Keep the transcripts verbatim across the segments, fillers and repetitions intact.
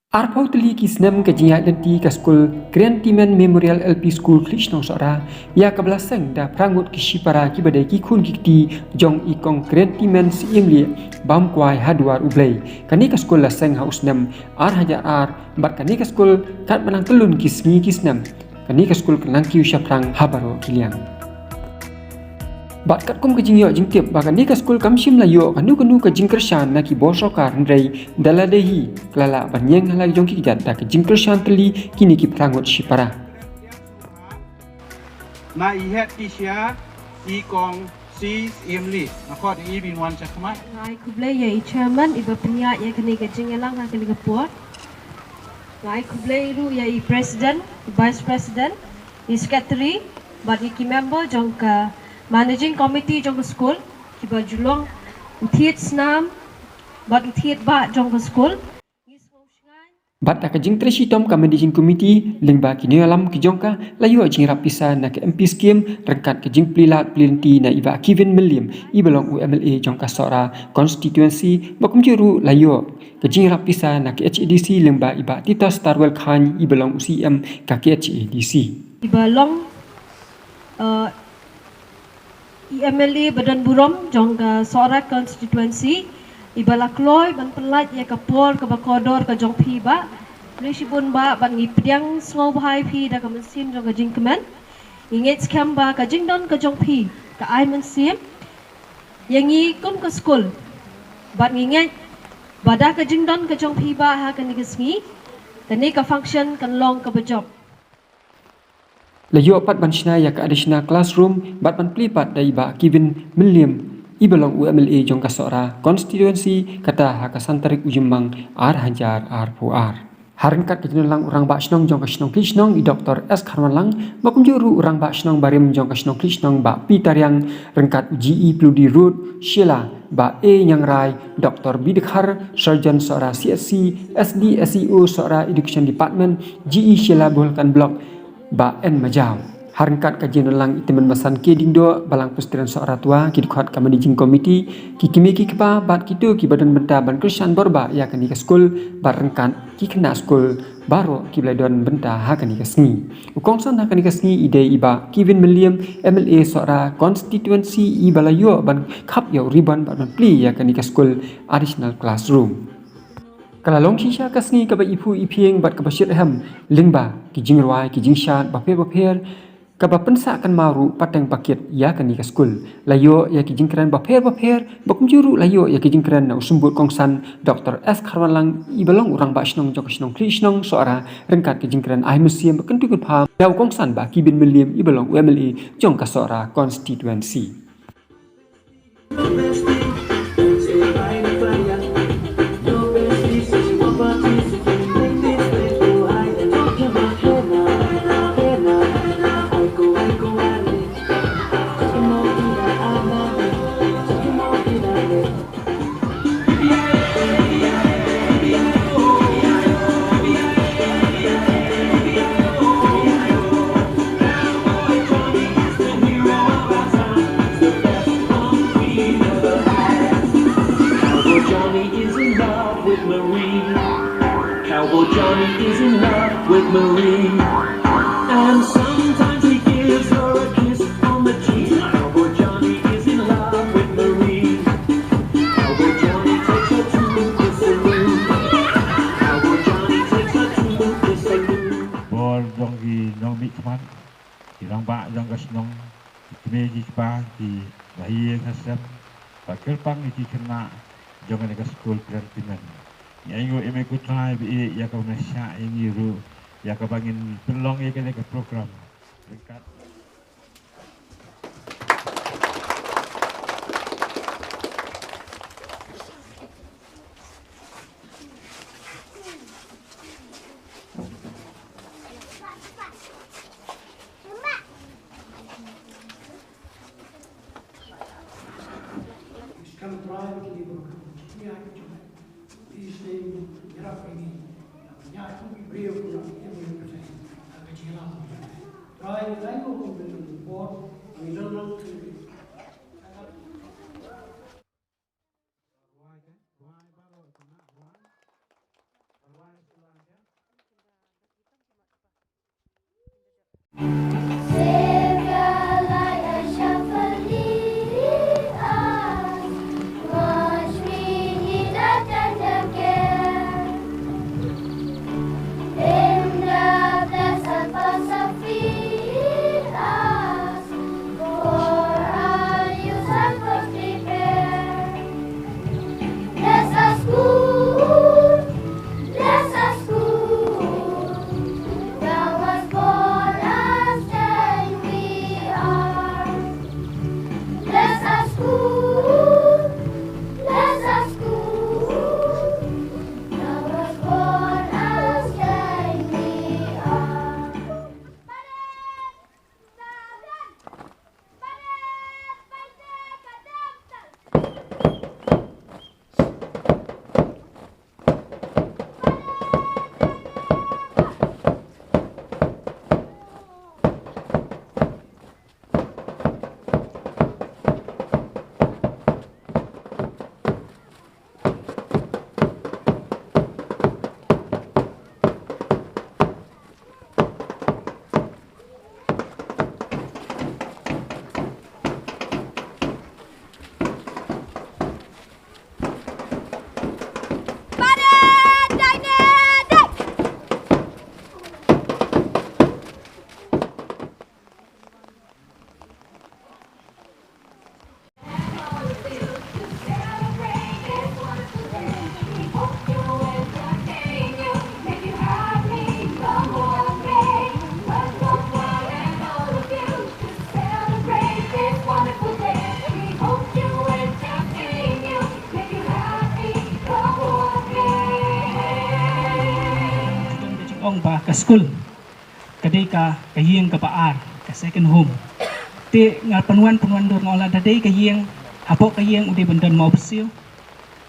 Arphew tylli ki snem ka jingïaid lynti ka skul Kriantimen Memorial L P School Khliehshnong Sohra, ïa kaba la seng da phra ngut ki shipara kiba dei ki khun ki kti jong i kong Kriantimen Syiemlieh bam kwai ha duar U Blei. Kane ka skul la seng ha u snem ar hajar ar, bad kane ka skul katba nang tyllun ki sngi ki snem, kane ka skul ka nang kiew shaphrang ha baroh ki liang. Bad katkum ka jingïoh jingtip ba kane ka skul kam shym la ïoh kano kano ka jingkyrshan na ki bor sorkar, hynrei da lade hi ka la lah ban ïeng ha la jong ki kjat da ka jingkyrshan tylli kine ki phra ngut shipara. Na i head teacher, i kong Syiemlieh, na khot i bin wan shakhmat. Nga ai khublei ïa i chairman iba pynïaid ïa kane ka jingïalang ha kane ka por. Nga ai khublei ruh ïa i president, i vice president, i secretary, bad ïa ki member jong ka managing committee jong ka skul, kiba ju long u thied snam bad u thied bah jong ka skul. Bad da ka jingtrei shitom ka managing committee lyngba ki nongïalam ki jong ka, la ïoh jingïarap pisa na ka M P scheme ryngkat ka jingplie lad plie lynti na i bah Kevin Mylliem iba long u M L A jong ka Sohra constituency, bad kumjuh ruh la ïoh ka jingïarap pisa na ka K H A D C lyngba i bah Titus Tarwel Chyne iba long u C E M ka K H A D C. Iba long, uh, i M L A ba don burom jong ka Sohra constituency, iba la kloi ban pynlait ïa ka por kaba kordor ka jong phi bah. Khublei shibun bah, bad ngi pdiang sngewbha ïa phi da ka mynsiem jong ka jingkmen. Ngi ngeit skhem ba ka jingdon ka jong phi ka ai mynsiem ïa ngi kum ka skul. Bad ngi ngeit ba da ka jingdon ka jong phi bah ha kane ka sngi, kane ka function kan long kaba jop. La ïoh pat ban shna ïa ka additional classroom bad ban plie pat da i bah Kevin Mylliem iba long u M L A jong ka Sohra constituency, kata ha ka san tarik u Jymmang ar hajar arphew ar. Ha ryngkat ka jingdon lang u rangbah shnong jong ka shnong Khliehshnong, i Doktor S Kharwanlang, bad kumjuh ruh u rangbah shnong barim jong ka shnong Khliehshnong, bah P Tariang, ryngkat u G E Pludi Road, Sheila, bah A Nyangrai, Doktor B Dkhar, Surgeon Sohra C H C, S D S E O Sohra Education Department, G E Sheila Boholkhan Block, bah N Majaw. Ha ryngkat ka jingdon lang i Tymmen Basan K Diengdoh, Balang Presbyterian Sohra Twa, ki dkhot ka managing committee, ki kmie ki kpa bad kito kiba don bynta ban kyrshan bor bah ïa kane ka skul, bad ryngkat ki khynnah skul baroh kiba la don bynta ha kane ka sngi. U kongsan ha kane ka sngi i dei i bah Kevin Mylliem, M L A Sohra constituency, iba la ïoh ban khap ïa u ribbon bad ban plie ïa kane ka skul additional classroom. Ka la long shisha ka sngi kaba iphuh iphieng bad kaba shitrhem lyngba ki jingrwai, ki jingshad bapher bapher, kaba pynsah kynmaw ruh pateng pakit ïa kane ka skul. La ïoh ïa ki jingkren bapher bapher, bad kumjuh ruh la ïoh ïa ki jingkren na u symbud kongsan Doktor S Kharwanlang, iba long u rangbah shnong jong ka shnong Khliehshnong Sohra, ryngkat ki jingkren ai mynsiem bad kyntu kynpham na u kongsan bah Kevin Mylliem, iba long u M L A jong ka Sohra constituency. Cowboy Johnny is in love with Marie. Cowboy Johnny is in love with Marie. And sometimes he gives her a kiss on the cheek. Cowboy Johnny is in love with Marie. Cowboy Johnny takes her to the saloon. Cowboy Johnny takes her to the saloon. Bor jong ki nongmihkhmat, ki rangbah jong ka shnong, ki kmie ki kpa, ki bahaïing hasem, bad kyrpang ïa ki khynnah jong kane ka skul Kriantimen. Ngi ainguh ïa me ko Trai ba ïeit ïa kaba me shah ïa ngi ruh, ïa kaba ngin pynlong ïa kane ka program. Ryngkat Ka skul ka dei ka, ka ïing kaba ar, ka second home. Te nga pynwan, pynwan dur nga ong lada dei ka ïing, hapoh ka ïing u dei ban don mawbyrsiew.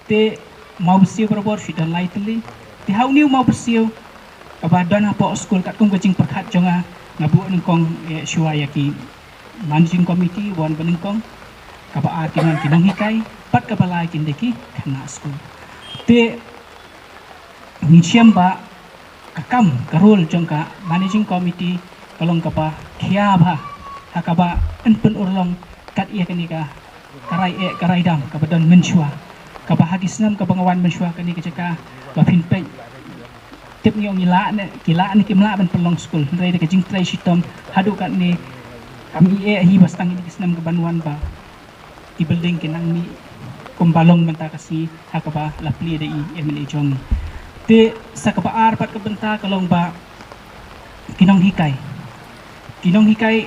Te mawbyrsiew barabor shi don lai tylli. Te ha une u mawbyrsiew kaba don hapoh skul, katkum ka jingpyrkhat jong nga, nga buh nyngkong, eh, shuwa ïa ki managing committee, wan ba nyngkong, kaba ar ki long ki nonghikai, bad kaba lai kin dei ki khynnah skul. Te ngi shem ba ka kam, ka role jong ka managing committee ka long kaba khia bha ha kaba yn pynurlong kat ïa kane ka, ka rai eh, ka rai dam kaba don mynshuwa, kaba ha ki snem kaba nga wan mynshuwa kane ka jaka ba phin peit, tip ngi ong ngi lah ne, ki lah ne kim lah ban pynlong skul, hynrei da ka jingtrei shitom haduh katne kam i eh hi ba sdang ïa ki snem kaban wan ba ki building ki nang mih kumba long mynta ka sngi ha kaba la plie da i M L A jong ngi. Te sa kaba ar pat ka bynta ka long ba ki nonghikai, ki nonghikai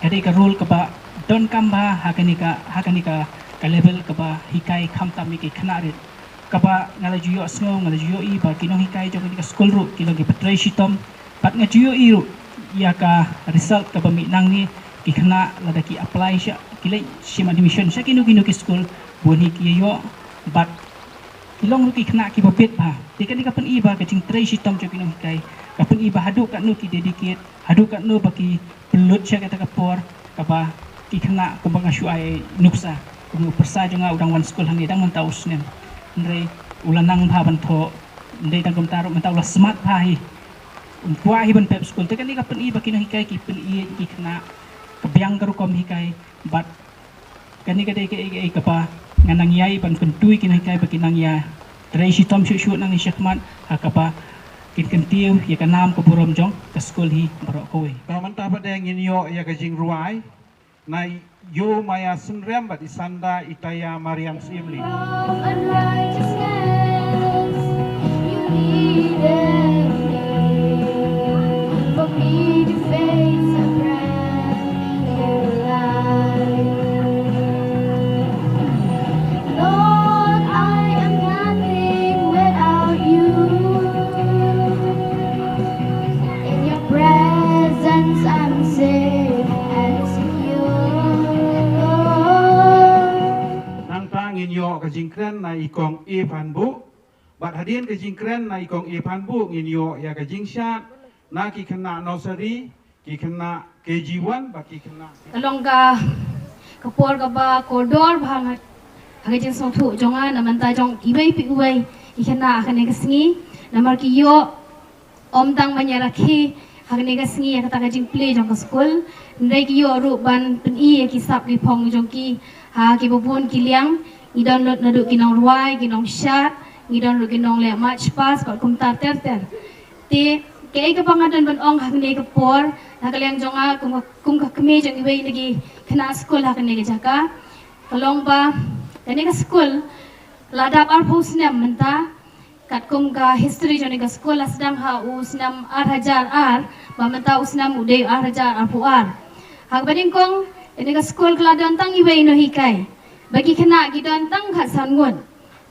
ka dei ka role kaba donkam bha ha kane ka, ha kane ka, ka level kaba hikai khamtam ïa ki khynnah rit. Kaba nga la ju ïohsngew, nga la ju ïohi ba ki nonghikai jong kane ka skul ruh ki long kiba trei shitom. Bad nga ju ïohi ruh ïa ka result kaba mih nangne, ki khynnah lada ki apply sha, ki leit shim admission sha kino kino ki skul, bun hi ki ïoh, bad ki long ruh ki khynnah kiba bit bha. Te kane ka pyni ba ka jingtrei shitom jong ki nonghikai, ka pyni ba haduh katno ki dedicate, haduh katno ba ki pynlut sha kata ka por, kaba ki khynnah kumba nga shu ai nuksa. Kumba u pyrsa jong nga u dang wan skul hangne dang mynta u snem. Hynrei u la nang bha ban thoh, hynrei tang kumta ruh mynta u la smat bha hi. Um kwah hi ban pep skul. Te kane ka pyni ba ki nonghikai ki pyni ki khynnah, ka biang ka rukom hikai, bad kane ka dei kaei kaei kaba nga nang ïai ban kyntu ïa ki nonghikai ba ki nang ïa trei shitom shuh shuh nangne shakhmat ha kaba kin kyntiew ïa ka nam ka burom jong ka skul hi baroh kawei. Te mynta pat de ngin ïoh ïa ka jingrwai na i Ïew Maya Synrem bad i Sanda Itaya Mariang Syiem Ling. From unrighteousness, you lead me. For me to face a brand new life. Lord, I am nothing without you. In your presence, I'm safe and secure. Nangta ngin ïoh ka jingkren na i Kong Eve Hanbuh. Bad hadien ka jingkren na i Kong Eve Hanbuh ngin ïoh ïa ka jingshad na ki khynnah nursery, ki khynnah K G one bad ki khynnah. Ka long ka, ka por kaba kordor bha ha ka jingsngewthuh jong nga na bynta jong iwei pa iwei i khynnah ha kane ka sngi. Namar ki ïoh ym tang ban ïa rakhe ha kane ka sngi ïa kata ka jingplie jong ka skul, hynrei ki ïoh ruh ban pyni ïa ki sap ki phong jong ki ha kiba bun ki liang. Ngi don lut naduh ki nongrwai, ki nongshad, ngi don ruh ki nongleh march past bad kumta ter ter. Te kaei kaba nga don ban ong ha kane ka por na ka liang jong nga kum ka, kum ka kmie jong iwei na ki khynnah skul ha kane ka jaka, ka long ba kane ka skul la dap arphew snem mynta. Katkum ka history jong kane ka skul la sdang ha u snem ar hajar ar, ba mynta u snem u dei ar hajar arphew ar. Ha kaba nyngkong kane ka skul ka la don tang iwei nonghikai, ba ki khynnah ki don tang khatsan ngut.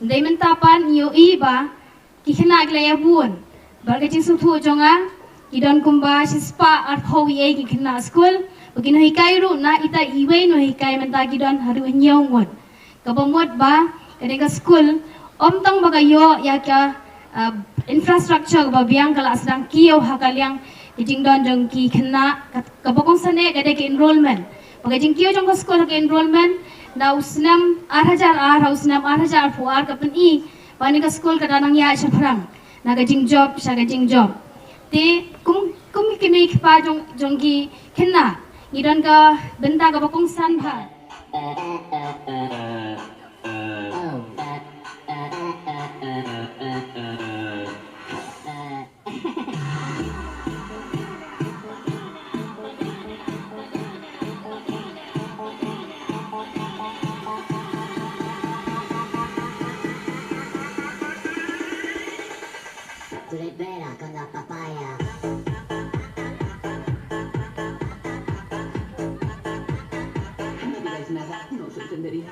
Hynrei mynta pat ngi ïohi ba ki khynnah ki la ïa bun. Bad ka jingsngewthuh jong nga, ki don kumba shispah arphew ïa ki khynnah skul, ba ki nonghikai ruh na ita iwei nonghikai mynta ki don haduh hynñiew ngut. Kaba mut ba kane ka skul ym tang ba ka ïoh ïa ka, uh, infrastructure kaba biang, ka la sdang kiew ha ka liang ka jingdon jong ki khynnah. Ka, kaba kongsan eh ka dei ka enrollment. Ba ka jingkiew jong ka skul ha ka enrollment na u snem ar hajar ar ha u snem ar hajar arphew ar ka pyni ba kane ka skul ka da nang ïaid shaphrang na ka jingjop sha ka jingjop. Te kum, kum ki kmie ki kpa jong, jong ki khynnah, ngi don ka bynta kaba kongsan bha. Tú eres vera con la papaya. No digáis nada, no se entendería.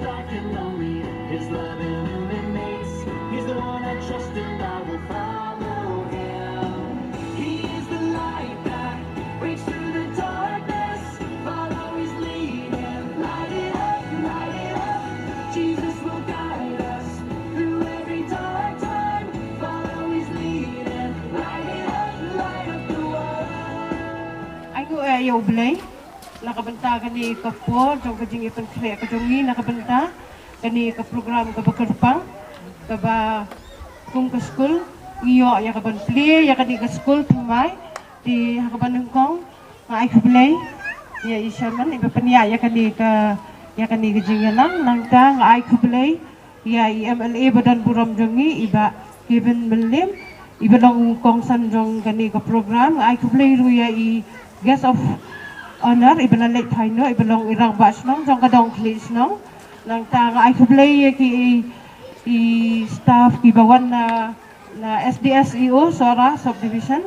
Dark and lonely, his love illuminates. He's the one I trust and I will follow him. He is the light that breaks through the darkness. Follow his leading, light it up, light it up. Jesus will guide us through every dark time. Follow his leading, light it up, light up the world. Ai nguh ïa U Blei na ka bynta kane ka por jong ka jingïapynkhreh ka jong ngi na ka bynta kane ka program kaba kyrpang, kaba kum ka skul ngi ïoh ïa ka ban plie ïa kane ka skul thymmai. Te ha kaba nyngkong nga ai khublei ïa i chairman iba pynïaid ïa kane ka, ïa kane ka jingïalang. Nangta nga ai khublei ïa i M L A ba don burom jong ngi, i Bah Kevin Mylliem, iba long kongsan jong kane ka program. Nga ai khublei ruh ïa i guest of honor iba la leit phai noh, iba long i rangbah shnong jong ka dong khlieh shnong. Nangta nga ai khublei ïa ki, i, i staff kiba wan na, na S D S E O Sohra Subdivision.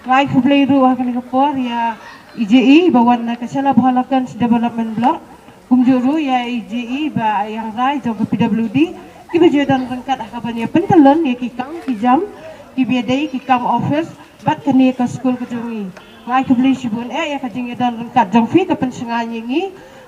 Nga ai khublei ruh ha kane ka por ïa i J E ba wan na ka Shella Bholaganj Development Block. Kumjuh ruh ïa i J E ba ïa rai jong ka P W D, kiba ju don ryngkat ha kaban ïa pyntyllun ïa ki kam ki jam kiba dei ki kam office bad kane ka skul ka jong ngi. Nga ai khublei shibun eh ïa ka jingïadon ryngkat jong phi, ka pynshngaiñ ïa ngi.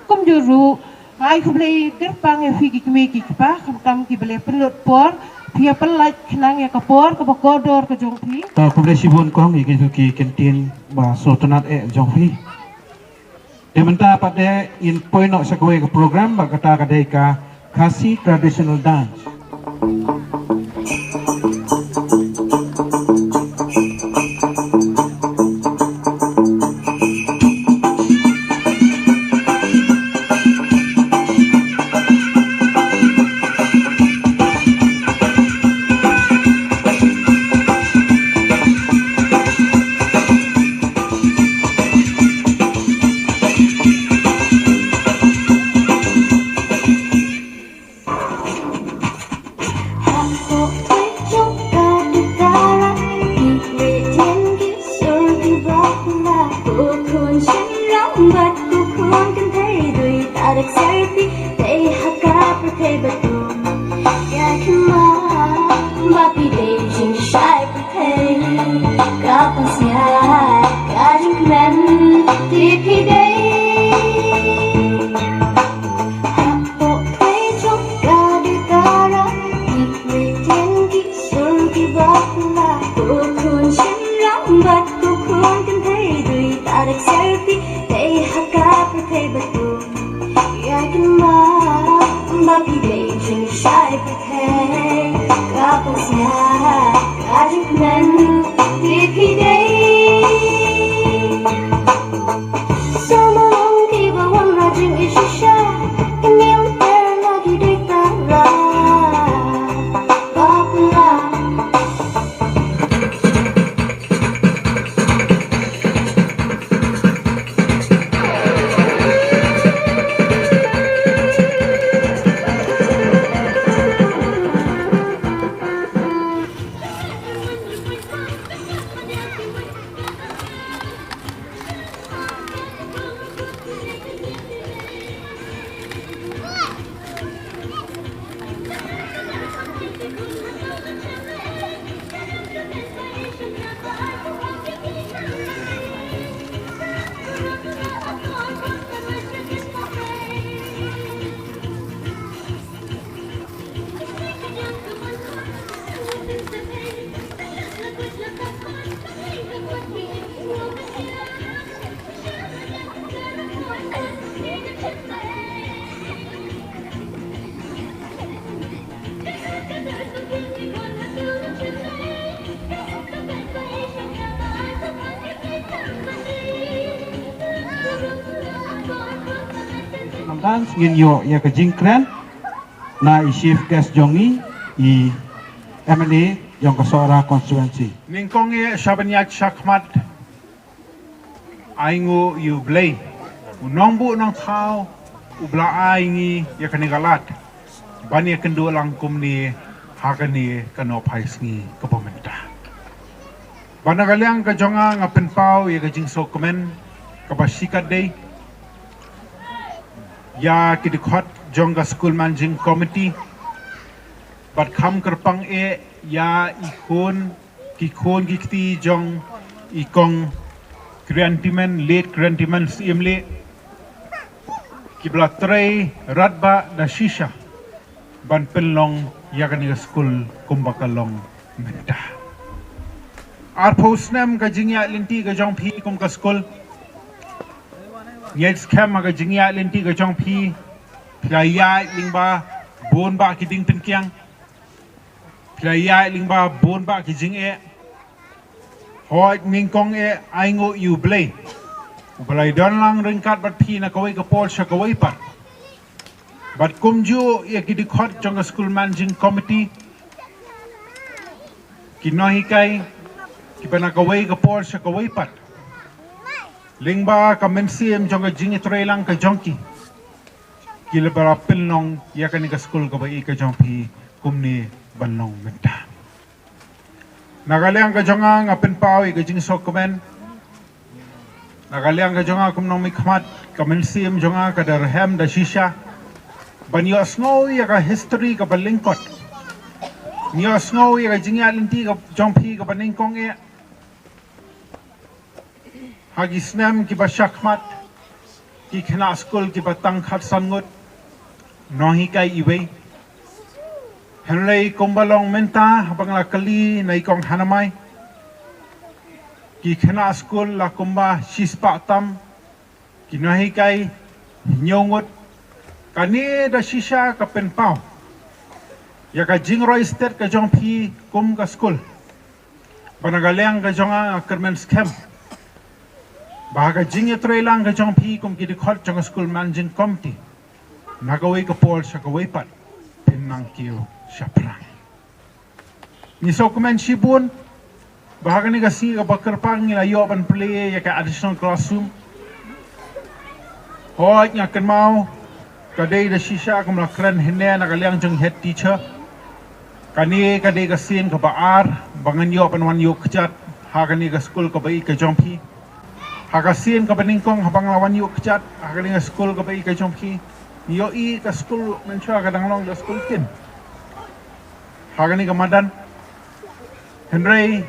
Kumjuh ruh nga ai khublei kyrpang ïa phi ki kmie ki kpa, khamtam kiba la pynlut por, phi ïa pynlait khnang ïa ka por kaba kordor ka jong phi. Khublei shibun kong ïa kito ki kyntien ba sngewtynnat eh jong phi. Te mynta pat de ngin poi noh sha kawei ka program, ba kata ka dei ka Khasi traditional dance. Ka pang sngewsih ka jingkmen te phi dei. Hapoh khlei jong ka dei tara, ki pyrthei ki sur ki bapla, ko khun shynrang bad ko khun kynthei, dei tara selfie, dei ha ka pyrthei bad ko. Ïa kin ma ba phi dei jingshai pyrthei, ka pang sngewsih ka jingkmen te phi dei. Sa ma long kiba wanrah jingisynshar, kynmaw ter na ki dei tara bapla. Nang dance ngin ïoh ïa ka jingkren na i chief guest jong ngi, i M L A jong ka Sohra constituency. Nyngkong ïa sha ban ïaid shakhmat. Ai nguh ïa U Blei, U Nongbuh Nongthaw, uba la ai ngi ïa kane ka lad ban ïakynduh lang kumne ha kane ka nongphai sngi kaba mynta. Bad na ka liang ka jong nga, nga pynpaw ïa ka jingsngewkmen kaba shikatdei ïa ki dkhot jong ka School Managing Committee, bad kham kyrpang eh ïa i khun, ki khun ki kti jong i kong Kriantimen, late Kriantimen Syiemlieh, kiba la trei radbah da shisha ban pynlong ïa kane ka skul kumba ka long mynta. Arphew snem ka jingïaid lynti ka jong phi kum ka skul. Ngi skhem ha ka jingïaid lynti ka jong phi, phi la ïaid lyngba bun bah ki dieng pynkiang, phi la ïaid lyngba bun bah ki jingeh. Hooid, nyngkong eh ai nguh ïa U Blei uba la ïadon lang ryngkat bad phi na kawei ka por sha kawei pat. Bad kumjuh ïa ki dkhot jong ka School Managing Committee, ki nonghikai, kiba na kawei ka por sha kawei pat, lyngba ka mynsiem jong ka jingïatreilang ka jong ki, ki la ba la pynlong ïa kane ka skul kaba ïeit ka jong phi kumne ban long mynta. Na ka liang ka jong nga, nga pynpaw ïa ka jingsngewkmen. Na ka liang ka jong nga kum nongmihkhmat, ka mynsiem jong nga ka da rhem da shisha ban ïohsngew ïa ka history kaba lyngkot, ïohsngew ïa ka jingïaid lynti ka jong phi kaba nyngkong eh. Ha ki snem kiba shakhmat, ki khynnah skul kiba tang khatsan ngut, nonghikai iwei. Hynrei kumba long mynta, haba nga la kylli na i kong Hanamai, ki khynnah skul la kumba shispah tam, ki nonghikai hynñiew ngut. Kane da shisha ka pynpaw ïa ka jingroi stet ka jong phi kum ka skul. Ba na ka liang ka jong nga, nga kyrmen skhem ba ha ka jingïatreilang ka jong phi kum ki dkhot jong ka School Managing Committee, na kawei ka por sha kawei pat, phin nang kiew shaphrang. Ngi sngewkmen shibun ba ha kane ka sngi kaba kyrpang ngi la ïoh ban plie ïa ka additional classroom. Hooid, nga kynmaw ka dei da shisha kum la kren hynne na ka liang jong head teacher. Kane ka dei ka sien kaba ar ba ngan ïoh ban wan ïuh kjat ha kane ka skul kaba ïeit ka jong phi. Ha ka sien kaba nyngkong haba nga la wan ïuh kjat ha kane ka skul kaba ïeit ka jong phi, ngi ïohi ka skul mynshuwa ka dang long ka skul kin ha kane ka madan. Hynrei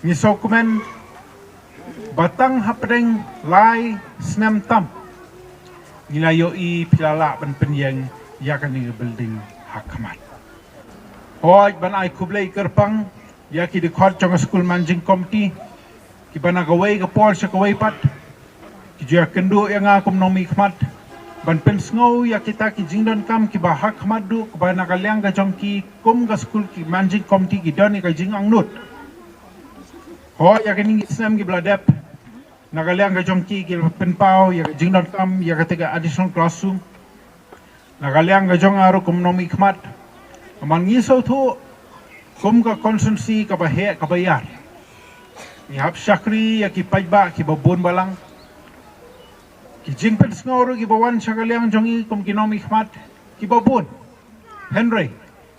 ngi sngewkmen ba tang hapdeng lai snem tam ngi la ïohi phi la lah ban pynïeng ïa kane ka building ha khmat. Hooid, ban ai khublei kyrpang ïa ki dkhot jong ka School Managing Committee, kiba na kawei ka por sha kawei pat ki ju ïakynduh ïa nga kum nongmihkhmat ban pynsngew ïa kita ki jingdonkam kiba ha khmat duh, kiba na ka liang ka jong ki kum ka skul, ki Managing Committee ki don ïa ka jingangnud. Hooid, ïa kine ki snem kiba la dep, na ka liang ka jong ki ki la pynpaw ïa ka jingdonkam ïa kata ka additional classroom. Na ka liang ka jong nga ruh kum nongmihkhmat, man ngi sngewthuh kum ka constituency kaba heh kaba ïar, ngi hap shakri ïa ki paidbah kiba bun balang. Ki jingpynsngew ruh kiba wan sha ka liang jong ngi kum ki nongmihkhmat kiba bun. Hynrei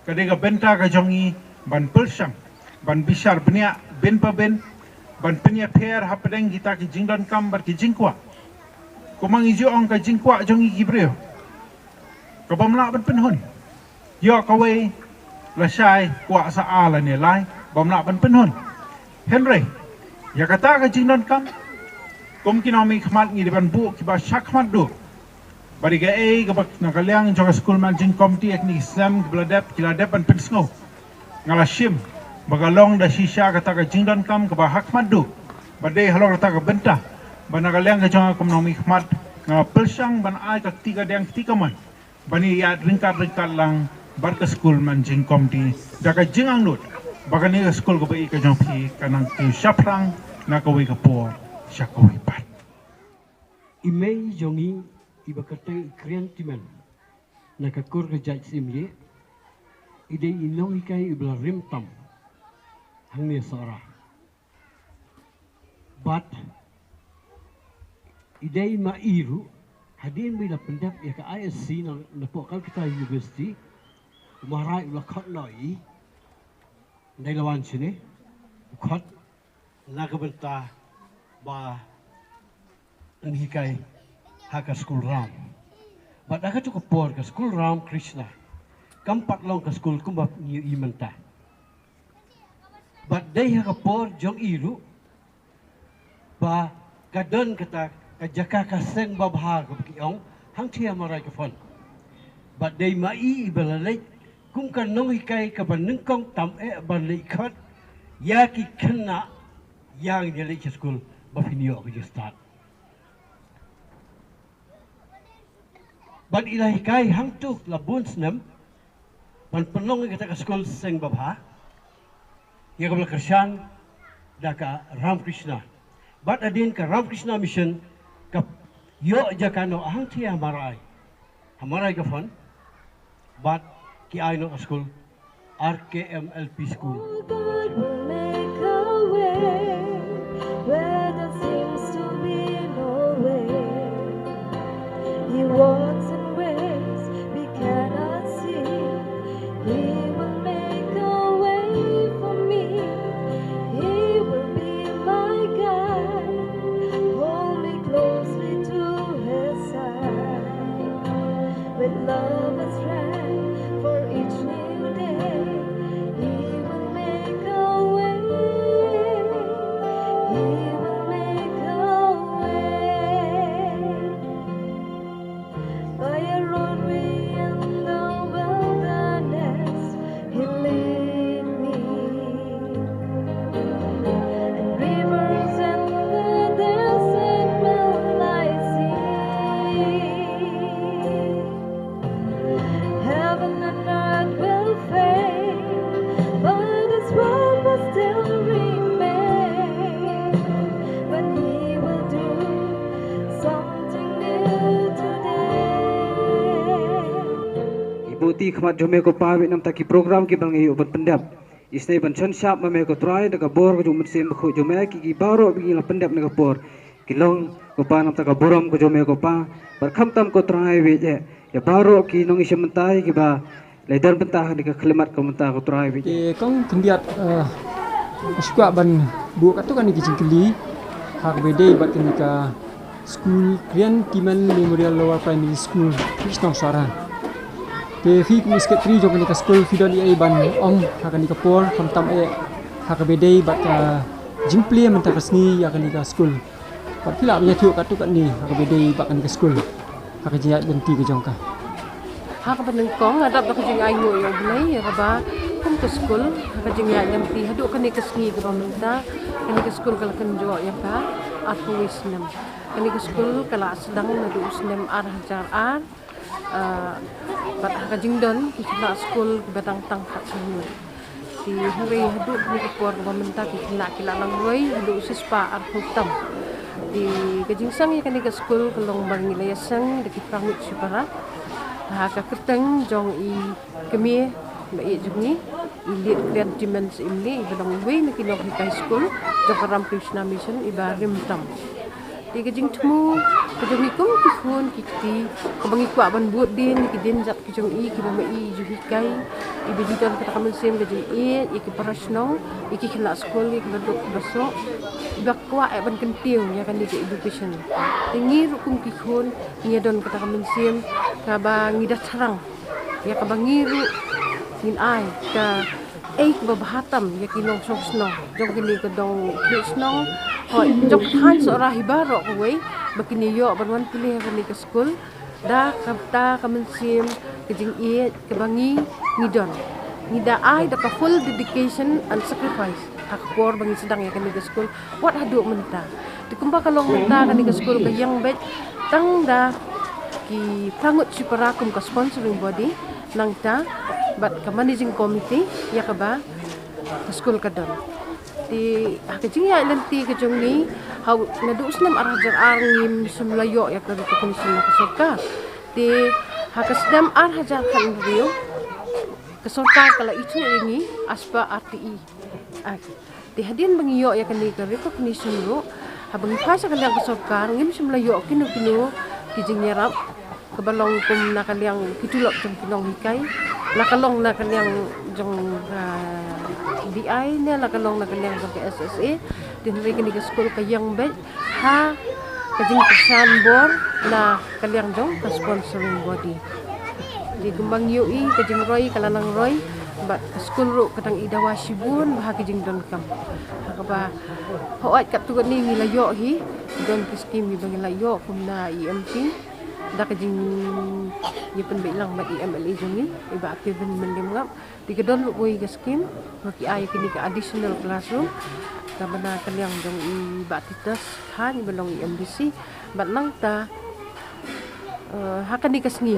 ka dei ka bynta ka jong ngi ban pyrshang ban bishar bniah bin pa bin, ban pynïapher hapdeng kita ki jingdonkam bad ki jingkwah. Kumba ngi ju ong, ka jingkwah jong ngi ki briew ka bym lah ban pynhun. Ïoh kawei lashai, kwah sa ar lane lai, bym lah ban pynhun. Hynrei ïa kata ka jingdonkam, kum ki nongmihkhmat ngi dei ban buh kiba shakhmat duh. Bad ïa kaei kaba na ka liang jong ka School Managing Committee ha kine ki snem kiba la dep ki la dep ban pynsngew, nga la shim ba ka long da shisha kata ka jingdonkam kaba ha khmat duh. Bad dei halor kata ka bynta ba na ka liang ka jong nga kum nongmihkhmat, nga la pyrshang ban ai ka kti kadiang kti kamon ban ïaid ryngkat ryngkat lang bad ka School Managing Committee da ka jingangnud ba kane ka skul kaba ïeit ka jong phi kan nang kiew shaphrang na kawei ka por sha kawei pat. I mei jong ngi iba kyrteng i Kriantimen, na ka kur ka jait Syiemlieh, i dei i nonghikai iba la rim tam hangne Sohra. Bad i dei ma i ruh, hadien ba i la pyndep ïa ka I S C na, napoh Calcutta University, u Maharaj u la khot noh ïa i. Ym dei la wan shane, u khot na ka bynta ba un hikai ha ka skul ram. Bad ha katu ka por ka skul Ram Krishna kam pat long ka skul kumba ngi ïohi mynta. Bad dei ha ka por jong i ruh ba ka don kata ka jaka ka seng babha kaba ki ong hangtei ha Mawrai ka Phon. Bad dei ma i iba la leit kum ka nonghikai kaba nyngkong tam eh ban leit khot ïa ki khynnah ïa ngin ïa leit sha skul ba phin ïoh ka jingstad. Bad i la hikai hangtu la bun snem ban pynlong ïa kata ka skul seng babha ïa kaba la kyrshan da ka Ram Krishna. Bad hadien ka Ram Krishna Mission ka ïoh jaka noh hangtei ha Mawrai, ha Mawrai ka Phon. Bad ki ai noh ka skul R K M L P School. God will make a way where there seems to be no way. He walks in ways we cannot see. He will make a way for me. He will be my guide. Hold me closely to his side. With love and strength for each new day, he will make a way. He will make a way. By a roadway in the wilderness, he lead me. And rivers in the desert will I see. Heaven and earth will fade, but his word will still remain. When he will do something new today. Ngi buh ïa ki khmat jong me ko Pa, bad namar ki program kiba ngi ïoh ban pyndep. Isynei ban shon shap ma me ko Trai da ka bor ka jong u Mynsiem Bakhuid jong me, ki, ki baroh ba ngi la pyndep na ka por ki long ko Pa namar ka burom ka jong me ko Pa. Bad khamtam ko Trai bad ïa, ïa baroh ki nongïashim bynta kiba la don bynta ha kane ka khyllipmat ka mynta ko Trai bad ïa. Te kong khyndiat, eh, nga sngewkwah ban buh katto katne ki jingkylli ha kaba ïadei bad kane ka skul Krian Timen Memorial Lower Primary School, Shnong Sohra. Te phi kum i secretary jong kane ka skul, phi don ei ei ban ong ha kane ka por, khamtam eh ha kaba ïadei bad ka jingplie mynta ka sngi ïa kane ka skul? Bad phi lah ban ïathuh katto katne ha kaba ïadei bad kane ka skul ha ka jingïaid lynti ka jong ka? Ha kaba nyngkong nga dap da ka jingainguh ïa U Blei ïa kaba kum ka skul ha ka jingïaid lynti haduh kane ka sngi kaba mynta, kane ka skul ka la kynjoh ïa ka arphew wei snem. Kane ka skul ka la sdang naduh u snem ar hajar ar, ah, bad ha ka jingdon ki khynnah skul kiba dang tang khatsan ngut. Te hynrei haduh kane ka por kaba mynta ki khynnah ki la nang roi haduh shispah arphew tam. Te ka jingsang ïa kane ka skul ka long ba ngi la ïaseng da ki phra ngut shipara. Ha ka kyrteng jong i kmie ba ïeit jong ngi, i Late Krian Timen Syiemlieh, iba long iwei na ki nonghikai skul jong ka Ramakrishna Mission iba rim tam. Te ka jingthmu ka jong ngi kum ki khun ki kti kaba ngi kwah ban bud dien ïa ki dienjat ki jong i kiba ma i ju hikai, iba ju don kata ka mynsiem ka jingïeit ïa ki para shnong, ïa ki khynnah skul, ïa kiba duk kiba soh, iba kwah eh ban kyntiew ïa kane ka education. Te ngi ruh kum ki khun ngi don kata ka mynsiem kaba ngi da thrang ïa kaba ngi ruh ngin ai ka ei kaba bha tam ïa ki nongshong shnong jong kane ka dong khlieh shnong, hooid, jong ka thaiñ Sohra hi baroh kawei, ba kin ïoh ban wan pule ha kane ka skul da kata ka mynsiem ka jingïeit kaba ngi, ngi don. Ngi da ai da ka full dedication and sacrifice ha ka por ba ngi sdang ïa kane ka skul wat haduh mynta. Te kumba ka long mynta kane ka skul ka ïeng beit tang da ki phra ngut shipara kum ka sponsoring body, nangta bad ka managing committee ïa kaba ka skul ka don. Te ha ka jingïaid lynti ka jong ngi, ha u, naduh u snem ar hajar ar ngim shym la ïoh ïa ka recognition na ka sorkar. Te ha ka snem ar hajar khathynriew ka sorkar ka la ithuh ïa ngi as per R T E. Ah, te hadien ba ngi ïoh ïa kane ka recognition ruh, haba ngi phai sha ka liang ka sorkar ngim shym la ïoh kino kino ki jingïarap, kaba long kum na ka liang ki tulop jong ki nonghikai, la ka long na ka liang jong, ah, D I ne la ka long na ka liang jong ka S S A. Te hynrei kane ka skul ka ïeng beit ha Ka jingkyrshan bor na ka liang jong ka sponsoring body. Te kumba ngi ïohi ka jingroi ka la nang roi bad ka skul ruh ka dang i dawa shibun bha ha ki jingdonkam. Ha kaba hooid katto katne ngi la ïoh hi, don ki skim ba ngi la ïoh kum na i M P da ka jing, ïa pynbeit lang bad i M L A jong ngi, i Bah Kevin Mylliem Ngap. Te ka don ruh kawei ka skim ba ki ai ïa kine ka additional classroom kaba na ka liang jong i Bah Titus Chyne ba long i M D C. Bad nangta, eh, ha kane ka sngi,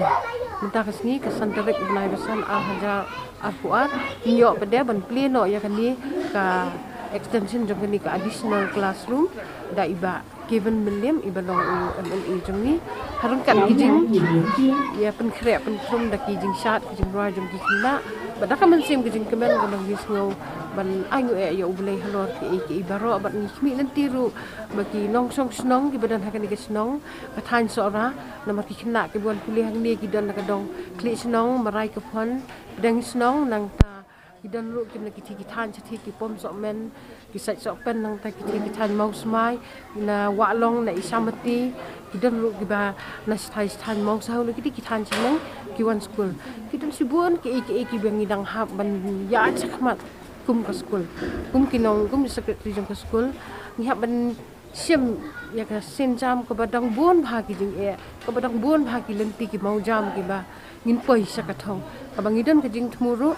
mynta ka sngi ka san tarik bnai ba san ar hajar arphew ar, ngi ïoh pat de ban plie noh ïa kane ka extension jong kane ka additional classroom da i Bah Kevin Mylliem i ba long u M L A jong ngi. Ha ryngkat ki jing, ïa pynkhreh pynkhrum da ki jingshad ki jingrwai jong ki khynnah. Bad da ka mynsiem ka jingkmen ka long ngi sngew ban ai nguh ïa U Blei halor kiei kiei baroh bad ngi khmih lynti ruh ba ki nongshong shnong kiba don ha kane ka shnong ka thaiñ Sohra, namar ki khynnah kiba wan pule hangne ki don na ka dong Khliehshnong, Maraikaphon, Pdengshnong, nangta ki don ruh ki na ki thei ki thaiñ shathie ki Pom Sohmynn, ki Saitsohpen, nangta ki thei ki thaiñ Mawsmai, na Wahlong, na Isamati, ki don ruh kiba na shathie shathie Mawsahu, na ki thei ki thaiñ shnong ki wan skul. Ki don shibun kiei kiei kiba ngi dang hap ban ïa shakhmat kum ka skul. Kum ki nong, kum ki secretary jong ka skul, ngi hap ban shim ïa ka sienjam kaba dang bun bha ki jingeh, kaba dang bun bha ki lynti ki mawjam kiba ngin poi sha ka thong. Kaba ngi don ka jingthmu ruh,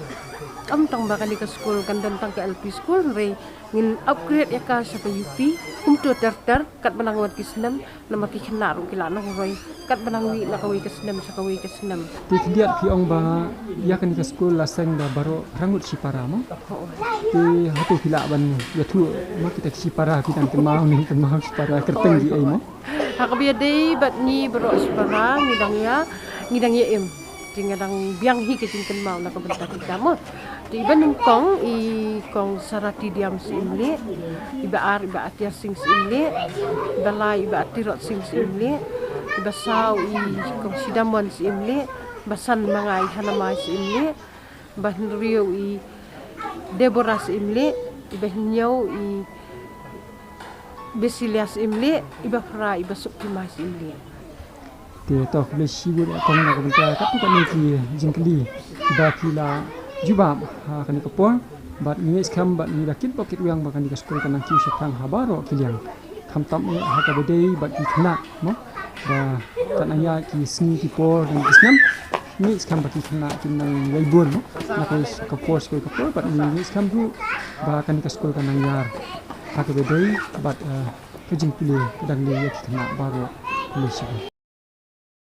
ym tang ba kane ka skul kan don tang ka L P skul, hynrei ngin upgrade ïa ka sha ka U P kumto ter ter, katba nang wan ki snem, namar ki khynnah ruh ki la nang roi katba nang mih na kawei ka snem sha kawei ka snem. Te khyndiat phi ong ba ïa kane ka skul la seng da baroh arngut shipara mo? Te hato phi lah ban ïathuh mo kita ki shipara phi dang kynmaw ne kynmaw shipara kyrteng ki ei mo? Ha kaba ïadei bad ngi baroh shipara ngi dang ïa, ngi dang ïa im. Te nga dang biang hi ka jingkynmaw na ka bynta kita mo. Te i ba nyngkong i Kong Sarati Diam Syiemlieh, i ba ar i Bah Atiar Sing Syiemlieh, i ba lai i Bah Tirot Sing Syiemlieh, i ba saw i Kong Sidamon Syiemlieh, ba san ma nga i Hanamai Syiemlieh, ba hynriew i Deborah Syiemlieh, i ba hynñiew i Basilia Syiemlieh, i ba phra i ba Suktimai Syiemlieh. Te to khublei shibun ïa kong na ka bynta katto katne ki jingkylli kiba phi la jubab ha kane ka por. Bad ngi ngeit skhem bad ngi la kit bok kit wiang ba kane ka skul kan nang kiew shaphrang ha baroh ki liang. Khamtam eh ha kaba dei bad ki khynnah mo. Ba kan nang ïaid ki sngi ki por dang ki snem. Ngi ngeit skhem ba ki khynnah kin nang ïai bun mo. Na ka por sha ka por bad ngi ngeit skhem ruh ba kane ka skul kan nang ïar ha kaba dei bad, eh, ka jingpule ka dang dei ïa ki khynnah baroh. Khublei shibun.